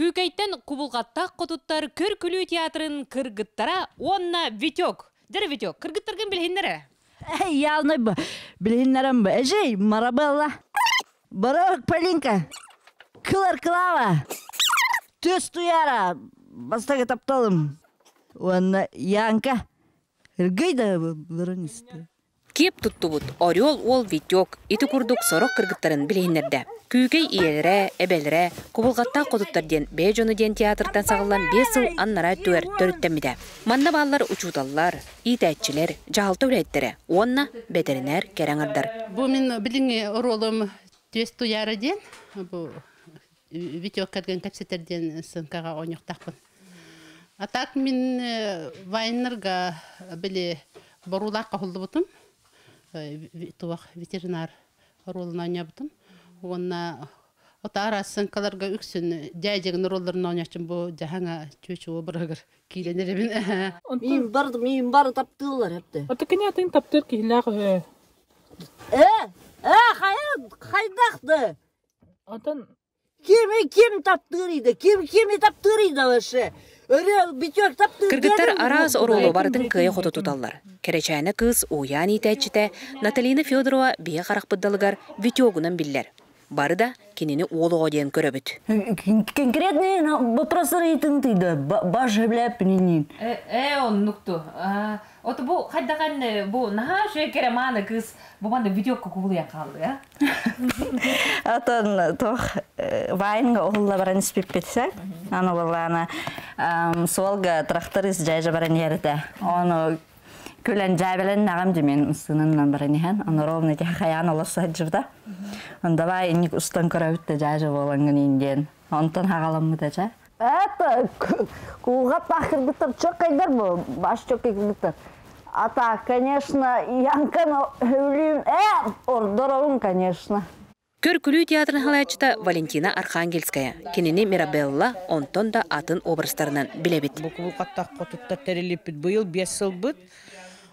Күүкэйтэн кубулҕаттаах хотуттар көр-күлүү театрын кыргыттара уонна Витек. Дьэ Витек, кыргыттаргын билиһиннэрэ. Явно билиһиннэрэн эжей Марабелла. Барок Полинка. Кылар Клава. Түс Туяра. Бастакы тапталым. Уонна Янка. Ыргый да былырын исти. Киэп туттубут Орел уол Витек ити курдук сорох кыргыттарын билиһиннэрдэ. Күүкэй ийэлэрэ, эбэлэрэ, кубулҕаттаах хотуттар диэн бэйэ дьону диэн театртан саҕыллан 5 сыл аннараа өттүгэр төрүттэммитэ. Манна бааллар учууталлар, иитээччилэр, дьаһалта үлэһиттэрэ уонна бэтэринээр кэрэ аҥардар. Бу мин билиҥҥи оруолум Түөс Туйаара диэн, бу Витек кэргэн кэпсэтэр диэн сыҥкаҕа оонньуохтаахпын. А так мин вайнерга били боруулаах хоһуллубутум, туох ветеринар оруолун оонньообутум. Уонна ото араас сыҥкаларга үксүн дьээдьэгин оруолларын оонньооччум бу дьаһаҥа чүөчү образыгар киирэн эрэбин. Мин бар, мин бар таптыыллар эпте. Ото кини атын таптыыр киһилээх үһү. Э, э, хайа, хайдахты? Отон Кими ким таптыырыйда? Ким кими таптыырыйда вообще? Өрө бүтүөх таптыыр. Кыргыттар араас оруолу барытын кыайа хото туталлар. Кэрэчээнэ кыыс уйаан иитээччитэ Наталина Федорова биһи харахпыт Витегунан биллэр. Бары да кинини уол оҕо диэн көрөбүт. Конкретный вопрос ыйытыҥ баш билэппинин. Э, оннукту. Ото бу хайдахан бу наһаа шөй кереманы кыз бу манда видео кукулуя хаалды, а? Отон тох вайнга уһулла баран испиппитсе. Аны буллана суолга тракторист жайжа баран ерте. Оны күлен жайбелен нагам жемен сынынан баран иһэн. Оны ровно ти хаян олосса жырда. Он давай ник устан көрөбүт жайжа болангын инден. Онтон хагаламмыта ча. Это кулга тахырбыттар чок кайдар бу, баш чок кайдар. А так, конечно, Янканы өлүм, ордоровун, конечно. Көр-күлүү театрын халаячыта Валентина Архангельская. Кинини Мирабелла онтон да атын образтарынан билебит. Бу кубулҕаттаах хотуттар тэрилиппит быйыл 5 сылбыт.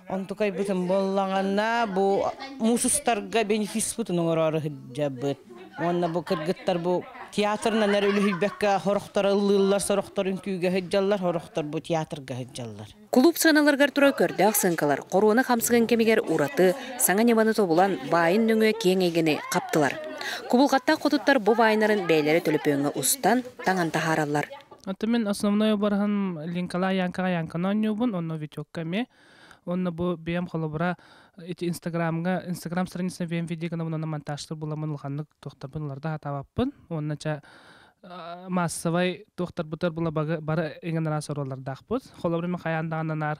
Онтукайбытын боллаҕына бу муус устарга бенефиспытын оҥороору сылдьабыт. Уонна бу кыргыттар бу театрынан эрэ үлүһүйбэккэ хорохтор ыллыыллар, сорохтор үҥкүүгэ сылдьаллар, хорохтор бу театрга сылдьаллар. Клуб сыаналаргар тура көрдөөх сыҥкалар коруона хамсыгын кэмигэр ураты саҥа ньыманы тобулан баайын нөҥүө киэҥ эйгэни хаптылар. Кубулҕаттаах хотуттар бу вайнарын бэйэлэрэ төлөпүөҥҥэ устан таҥан таһаараллар. Ото мин основной обраһын Линкала Янкаҕа Янканы оонньуубун, онно Витекка эмиэ. Онно бу бэйэм холобура ити Инстаграмҥа, Инстаграм страница бэйэм видео гынабын, онно монтажтар буламмын улаханнык туохтарбын уларда хатаабаппын. Уонна ча массовай туохтарбытар була бары иҥэн араас оруоллардаахпыт. Холобура мен хайаан даҕананаар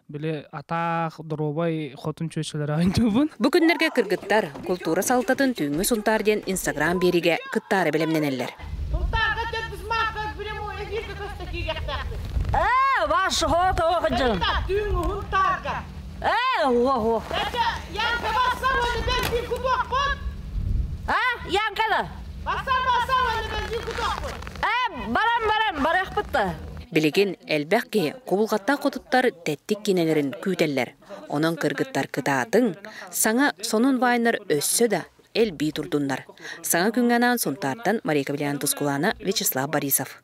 били атаах, доруобай хотун чүөчэлэр оонньуубун. Бу күннэргэ кыргыттар култуура салтатын түүҥҥү Сунтаар диэн Инстаграм биэриигэ кыттаары бэлэмнэнэллэр. Сунтаарга төрдүс маакка прямой эфирге көстө киириэхтээхпит. Э, ваш хото ходжын. Түүҥҥү Сунтаарга. Э, ого. Эче, Янка бассар оны бензин кутуохпут. А, Янкада. Бассар бассар оны бензин кутуохпут. Э, барам барам барахпытта. Билигин элбэх киһи кубулҕаттаах хотуттар тэттик киинэлэрин күүтэллэр. Онон кыргыттар кытаатыҥ, саҥа сонун вайнар өссө да элбии турдуннар. Саҥа күҥҥэ анаан Сунтаартан Мария Кавлян Тускулана, Вячеслав Борисов.